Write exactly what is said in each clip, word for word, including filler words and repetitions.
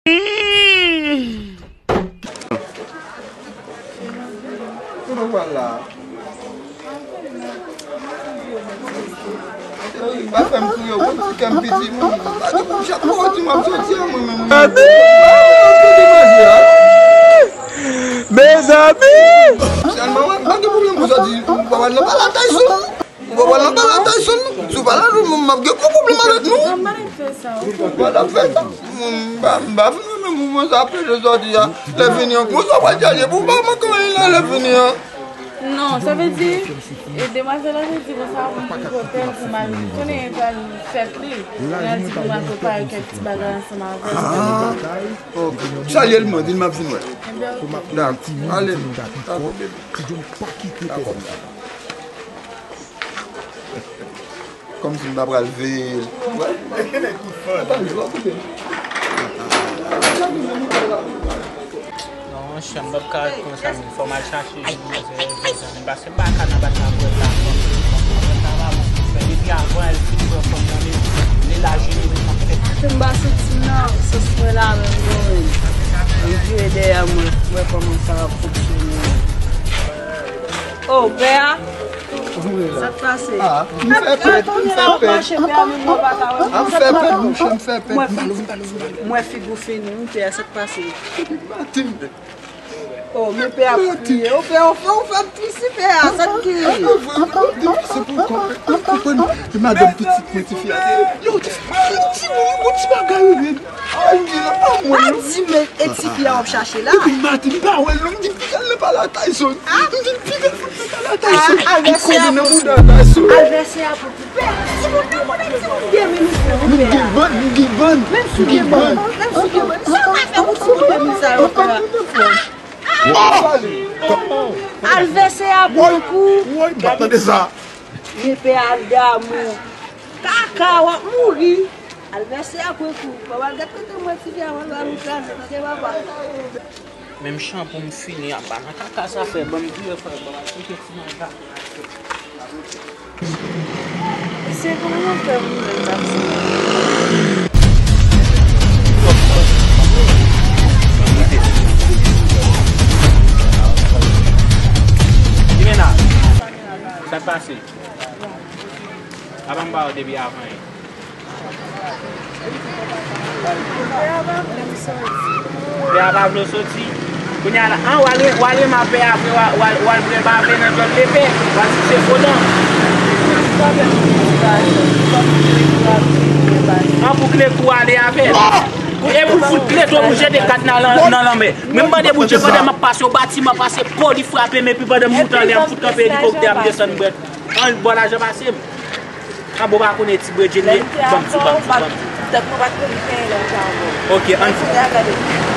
Kote w pral la? Cheri, pa fè m kriye, w konn si kè m piti, mwen. Pa di pou m chak fwa w di m ap soti a, mwen menm, mwen. Mezanmi! Sèlman, mwen, pa gen pwoblèm pou soti, ou pa pral nan pale a Tyson. Ou pa pral nan pale a Tyson, non. Si w pale a Tyson, m ap gen gwo pwoblèm avèk nou. Mwen pa t ap fè sa. Ou pa t ap fè sa. M pa, m pa fin renmen mouvman sa ap pede soti a. Lè fini an, konsa w pral chache pou w pa manke anyen la lè fini an. Non, sa vle di, e demwazèl la te di konsa pou m tripotè l, pou m al konnen e pral fèt li. Mwen al di pou m al prepare kèk ti bagay ansanm avè l. Ah, ok. Salye l, man, di l m ap vin wè l. Ebyen, ok. Dakò, ale. Dakò, bebe. Dakò. Kòmsi m ta pral veye l. Wè. Ata, jwa kote. Non, monchè, m p ap ka ret konsa, men fò m al chache demwazèl, mezanmi, paske m pa ka nan bat la pou wè sa, fò m fè depi avan, èl fin pran fanm nan, li, li laj li, li pa fè. M pa santi m nan sans mwen la menm non, menm. M vire dèyè mwen, m wè kòman sa ap fonksyone. Oh, pè a? Sa k pase? Ah, m fè pèt, m fè pèt. Ah, m fè pèt, monchè, m fè pèt. Mwen figi w fini, wi, pè a, sa k pase? Matin. Oh, men pè a ap kriye. Oh, pè a, ou fè, ou fè m trisi, pè a, sa k gen? Se pou kòb, ou konprann? E madanm pitit mwen, tifi a te. Yo, tifi a, ti moun, yon ti bagay, wi. Ay, di la, pa mwen, non. Pa di, men, e tifi a w ap chache la? Depi maten, m pa wè l, non, m di, piga l nan pale a Tyson. Ah? M di, piga l fout nan pale a Tyson. Ah, advèsè a pou, advèsè a pou koupe. Timoun nan konnen timoun gen men nou fè. Nou gen bann, nou gen bann. Menm si w gen bann, menm si w gen bann. Sa w ka fè pou ti kote miza yo fè a? Ah! Advèsè a pran kou. Woy, woy, m pa tande sa. Men pè a damou. Kaka, w ap mouri. Advèsè a pran kou. Papa, gad kote mwen ti fi a, mwen ba nou kraze, tande papa. Menm chan pou m fini anba nan kaka sa fè, ban m vire fè, ban m al chèche ti manja. Mesye, kòman nou fè pou nou menm taksi? Jimena, sa k pase? Apa m pa wè w depi avan? Pè a pa vle w soti. Kounye a la, an, w al re-, w al renmen pè a vre, w al, w al, w al bwè bafe nan djòl lepè, w al sise fo dan. An, pou kle kou ale avè l. E pou fout kle tou pou jete kat nan lan-, nan lanmè. Men m mande Bondye, pandan m ap pase yon batiman, pase po li frape m, epi pandan m moute anlè, m fout kanpe elikoptè, m desann brèt. An, bò lajan pase m. An, bon, pa konnen ti bredje li ye. Ban m di w, ban m di w, ban m di w. Tèt mwen pa t konn fè lè m te avè w. Ok, ann fè.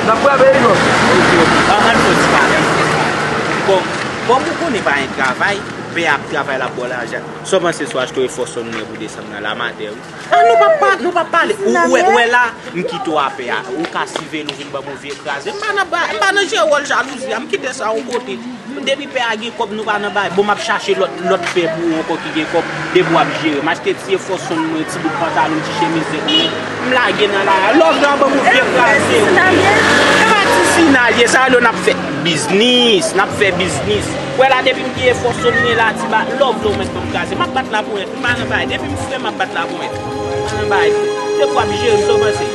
N ap frape li non. Ok, ok. An, ann fè ti pale, ann fè ti pale. Bon, bon, ou konnen pa gen travay, pè a ap travay, l ap ba w lajan. Sa w panse si w achte yon Fòsonn mwen pou desanm nan la, maten, wi? Ah, nou p ap pa, nou p ap pale. Ou, ou wè, ou wè la, m kite w a pè a. Ou ka siveye l, ou vin ban m yon vye kraze. M pa nan ba-, m pa nan jere wòl jalouzi a. M kite sa yon kote. Depi pè a gen kòb, nou pa nan bagay. Bon, m ap chache lòt, lòt pè pou ou ankò ki gen kòb. Depi w ap jere. M achte ti efòsonn mwen, ti bout pantalon, ti chemiz nèg mwen. M lage nan la. Love la ban m yon vye kraze. E pa ti final ye. Sa yo n ap fè biznis. N ap fè biznis. Wè la, depi m gen efòsonn mwen la, ti ba, love la ou mèt ban m kraze. M ap bat la pou M pa nan bay. Depi m fre, m ap bat laponyèt. M pa nan bay. Depi w ap jere m, sa w panse?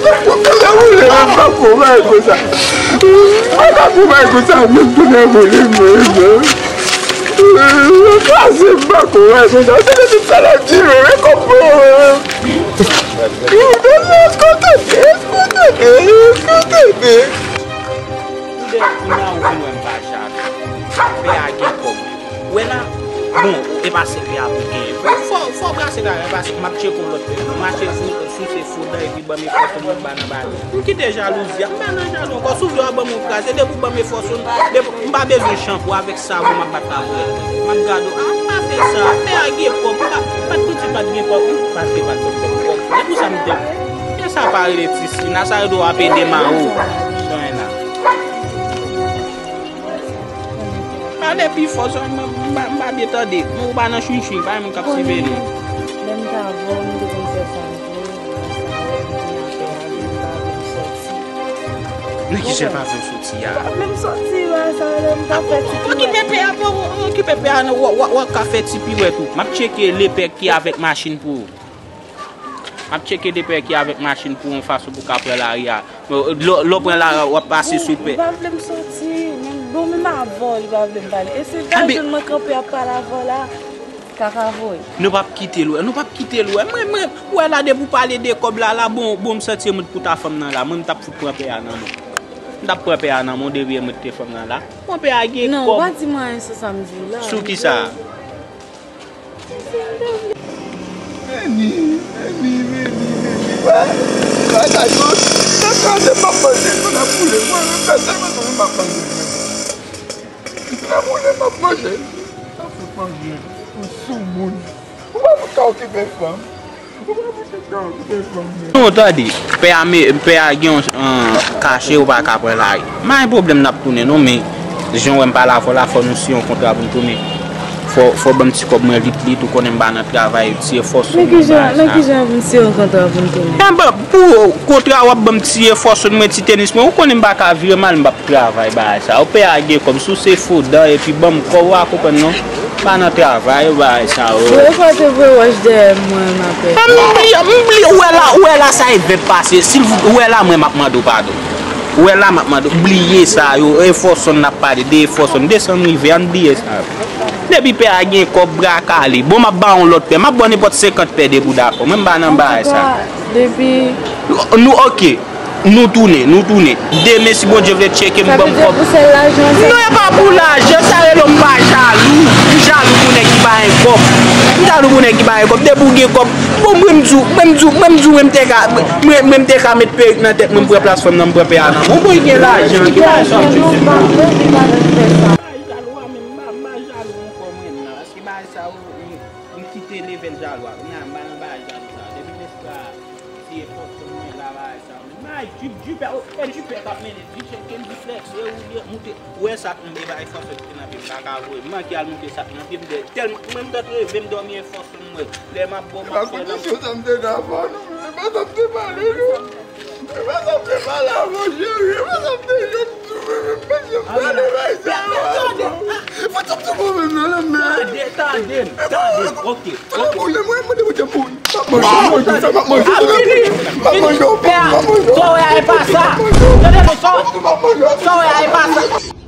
Mwen pa konn bagay konsa. Mwen pa konn bagay konsa, mwen pa konn bagay konsa, mwen pa konn bagay konsa. Kraze, m pa konn bagay konsa. Se depi talè m di, men kòman? Kote, kote, kote, kote. Kounye a ou vin wè m pa chak. Pè a gen kòb. Wè la, bon, e pa se pè a pou genyen. Fò, fò brase kare, paske m ap tcheke yon lòt pè. M mache sou, sou se fo dan epi ban m efòsonn mwen m pa nan bagay. M kite jalouzi a, m pa nan jalou ankò. Si w vle w ap ban m yon kraze, depi w ban m efòsonn, depi, m pa bezwen chanpou avèk savon, m ap bat laponyèt. M ap gade w, ah, pa fè sa, pè a gen kòb, pa, pa t piti pa t gen kòb, m, paske pa t fè kòb. Se pou sa m te, e sa pa rele ti Sina, sa yo dwe ap ede mari w. Sa w la. Pale pi fò, sè m, m pa, m pa byen tande. Ou pa nan chwichwi, pa yon moun k ap siveye. Lè m t avè w, m te konn fè sa m vle, mwen sa, m te ap fè a, m pa Nan ki jan l pa vle w soti a? M pa vle m soti la, sa vle m ka fè ti piwèt. Okipe pè a, okipe pè a, non, w, w, w ap ka fè ti piwèt ou. M ap tcheke lepè ki avèk machin pou ou. M ap tcheke lepè ki avèk machin pou yon fason pou w ka pran lari a. Lè w pran lari a, w ap pase sou pè. Li pa vle m soti. Bon, menm avè w, li pa vle m pale. E se gason mwen kanpe ap pale avè w la. Kaka voye. Nou p ap kite l wè, nou p ap kite l wè. Mwen, mwen, ou wè la depi w pale de kòb la, la, bon, bon, m santi mwen t pou ta fanm nan la. Mwen, m t ap fout pran pè a nan men w. M t ap pran pè a nan men w depi mwen t te fanm nan la. Bon, pè a gen kòb. Non, ou pa di mwen anyen sou sa m di w la. Sou ki sa? Vini, vini, vini, vini. Wè, wè, sa yo, sa kraze m ap manje, sa n ap boule. Mwen, mwen, pèsonèlman, mwen, m ap manje. Nan moulen m ap manje. Sa fout manje. Ou soumoun. Ou pa fout ka okipe fanm. Ou pa fout ka okipe fanm, men. Non, tande. Pè a, me, pè a gen yon, euh, kache, ou pa ka pran lari. M pa gen pwoblèm, n ap tounen, non, men jan w wè m pale avè w la, fò nou siyen yon kontra pou n tounen. Fò, fò ban m ti kòb mwen vit, vit, ou konnen m pa nan travay, ti efò sou mwen, bagay sa. Nan ki jan, nan ki jan pou n siyen yon kontra pou n tounen? Pou kontra w ap ban m ti efò sou mwen, ti tenis mwen, ou konnen m pa ka vire mal, m p ap travay bagay sa yo. Pè a gen kòb, si w se fo dan epi ban m kòb, w a konprann non. M pa nan travay bagay sa yo. Bon, ou pa te voye wòch dèyè mwen, m apè. M bliye, m bliye, ou wè la, ou wè la sa e vèb pase. Silvouplè, ou wè la mwen m ap mande w padon. Ou wè la m ap mande w, bliye sa yo, efò sòn n ap pale, de efò sòn, desann rive, ann bliye sa yo. Depi pè a gen kòb, bra kale. Bon, m ap ba w yon lòt pè, m ap ba w nenpòt senkant pè depi w dakò. Mwen m pa nan bagay sa. Antouka, depi Nou, oke. Nou tounen, nou tounen. Demen, si Bondye vle, tcheke m, ban m kòb. Sa vle di pou sèl lajan sa? Non, e pa pou lajan, sa rele m pa jalou. M jalou pou nèg ki pa gen kòb. M jalou pou nèg ki pa gen kòb. Depi w gen kòb, bon, mwen m di w, mwen m di w, mwen m di w, mwen m te ka, mwen, mwen m te ka met perik nan tèt mwen, m pran plas fanm nan, m pran pè a nan men w. Bon, mwen gen lajan, ki bagay sa w di? M pa jalou a, men m pa, m pa jalou ankò, mwen, non. Paske bagay sa yo, m, m kite level jalou a. Kounye a, m pa nan bagay jalou sa. Depi m espwa, si e fòs mwen la, bagay sa yo. Bay Jeep, Jeep, e Jeep k ap mennen, Jeep se Kendy Flex, e ou ye moute. Ou wè sa tonbe bay fòs ki te nan pye m, pa ka voye. M manke al moute sa k nan pye m dèyè. Tèlman, mwen m t ap reve m dòmi e fòs mwen. Lè m ap bon, m ap fè nan kondisyon sa m te ka fè nou, e pa sa m te pale nou. E pa sa m te pale avè w, cheri, e pa sa m te janm di w, menm, menm, menm, menm, pale bay sa yo avè w. Fò t ap tou bon menm nan lanmè. Tande, tande m, tande m, oke. Tande, mwen, mwen, mwen, mwen, mwen, Sa w wè a e pa sa. Tande non, sa, sa w wè a e pa sa.